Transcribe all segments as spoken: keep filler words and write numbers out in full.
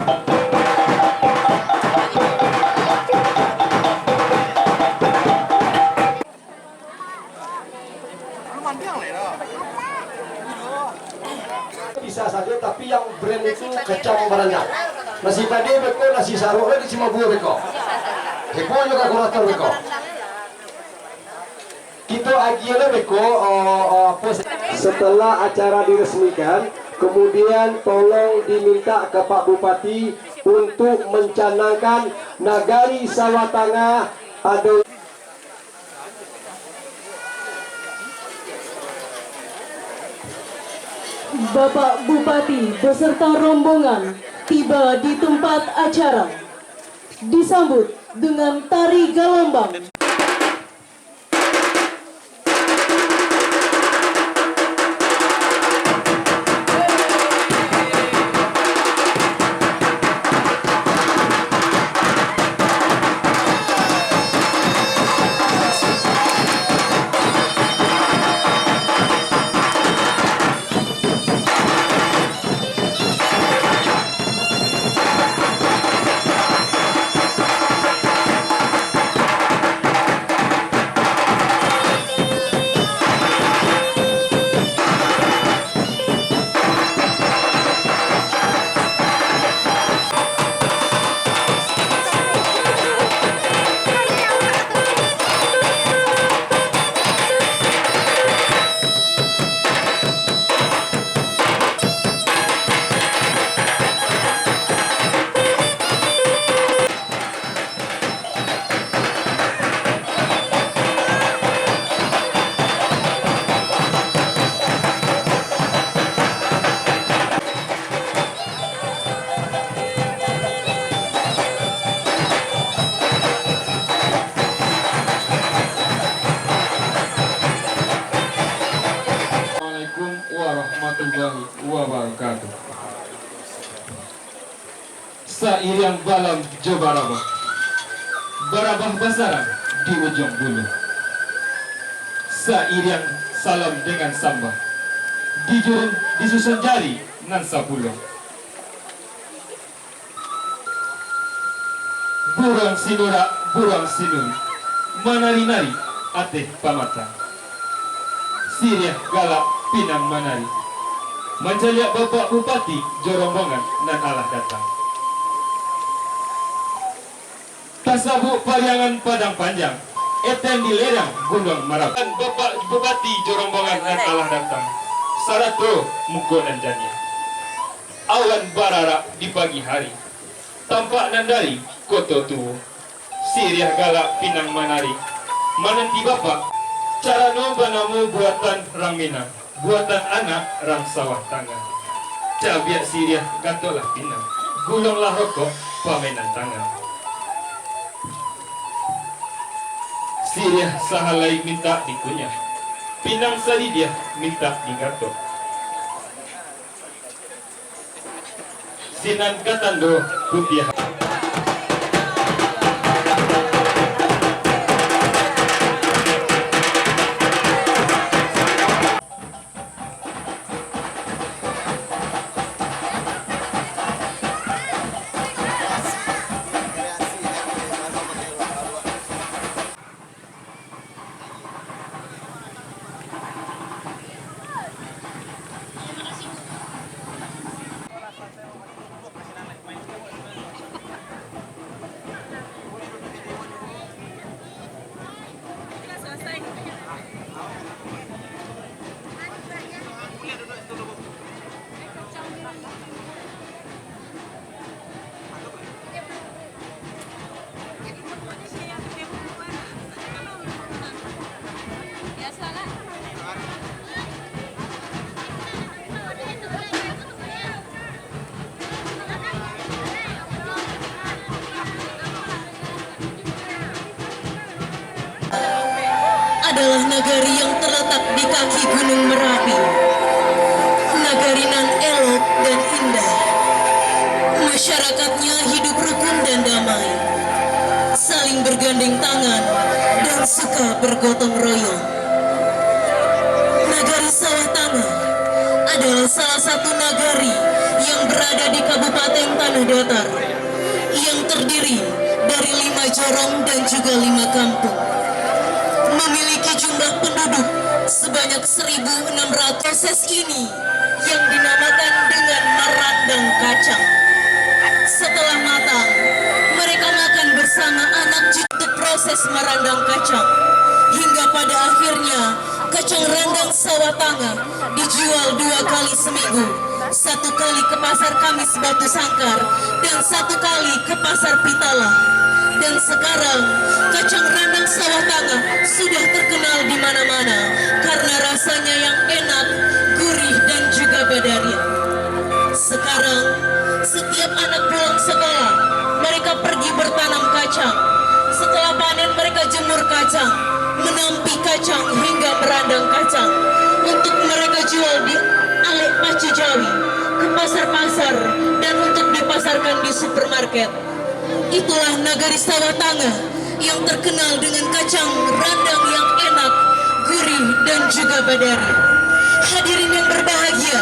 Bisa sajo, tapi yang brand itu kacang barandang. Nasi padeh beko, nasi saruak lagi cima buah beko. Heboh juga kurator beko. Kito agiah lah beko, eh, eh, apa se- Setelah acara diresmikan, kemudian tolong diminta ke Pak Bupati untuk mencanangkan Nagari Sawah Tangah ado Bapak Bupati beserta rombongan tiba di tempat acara, disambut dengan tari galombang. Assalamualaikum warahmatullahi wabarakatuh. Sairiang balam jo barabah, barabah basarang di ujuang bulu. Sairiang salam dengan sambah, dijurung disusun jari nan sapuluah. Buruang sinurak, buruang sinuruik, manari-nari ateh pamatang. Siriah galak pinang manari, mancaliak Bapak Bupati jo rombongan nan alah datang. Tasabuik Pariangan Padang Panjang, etan di lerang Gunuang Marabu. Bapak Bupati jo rombongan nan alah datang, sarato muko nan janiah. Awan bararak di pagi hari, tampak nan dari Koto Tuo. Siriah galak pinang manari, mananti Bapak. Carano banamo buatan rang Minang, buatan anak rang Sawah Tangah. Cabiak siriah gatoklah pinang, gulonglah rokok pamainan tangan. Siriah sahalai mintak dikunyah, pinang sadidiah mintak digatok. Sinan ka tando putiah. Adalah nagari yang terletak di kaki Gunung Merapi. Nagari nan elok dan indah. Masyarakatnya hidup rukun dan damai, saling bergandeng tangan, dan suka bergotong royong. Nagari Sawah Tangah adalah salah satu nagari yang berada di Kabupaten Tanah datar yang terdiri dari lima jorong dan juga lima kampung, memiliki jumlah penduduk sebanyak seribu enam ratus. Proses ini yang dinamakan dengan marandang kacang. Setelah matang, mereka makan bersama anak cucu. Untuk proses marandang kacang, hingga pada akhirnya kacang randang Sawah Tangah dijual dua kali seminggu, satu kali ke Pasar Kamis Batu Sangkar dan satu kali ke Pasar Pitalah. Dan sekarang, kacang randang Sawah Tangah sudah terkenal di mana-mana karena rasanya yang enak, gurih, dan juga badariah. Sekarang, setiap anak pulang sekolah, mereka pergi bertanam kacang. Setelah panen, mereka jemur kacang, menampi kacang hingga merandang kacang untuk mereka jual di alek pacu jawi, ke pasar-pasar, dan untuk dipasarkan di supermarket. Itulah nagari Sawah Tangah yang terkenal dengan kacang randang yang enak, gurih, dan juga badariah. Hadirin yang berbahagia,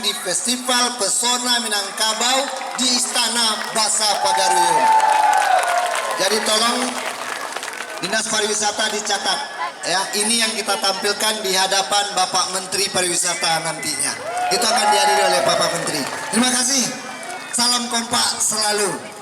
di Festival Pesona Minangkabau di Istana Basa Pagaruyung. Jadi tolong Dinas Pariwisata dicatat, ya, ini yang kita tampilkan di hadapan Bapak Menteri Pariwisata nantinya. Itu akan dihadiri oleh Bapak Menteri. Terima kasih. Salam kompak selalu.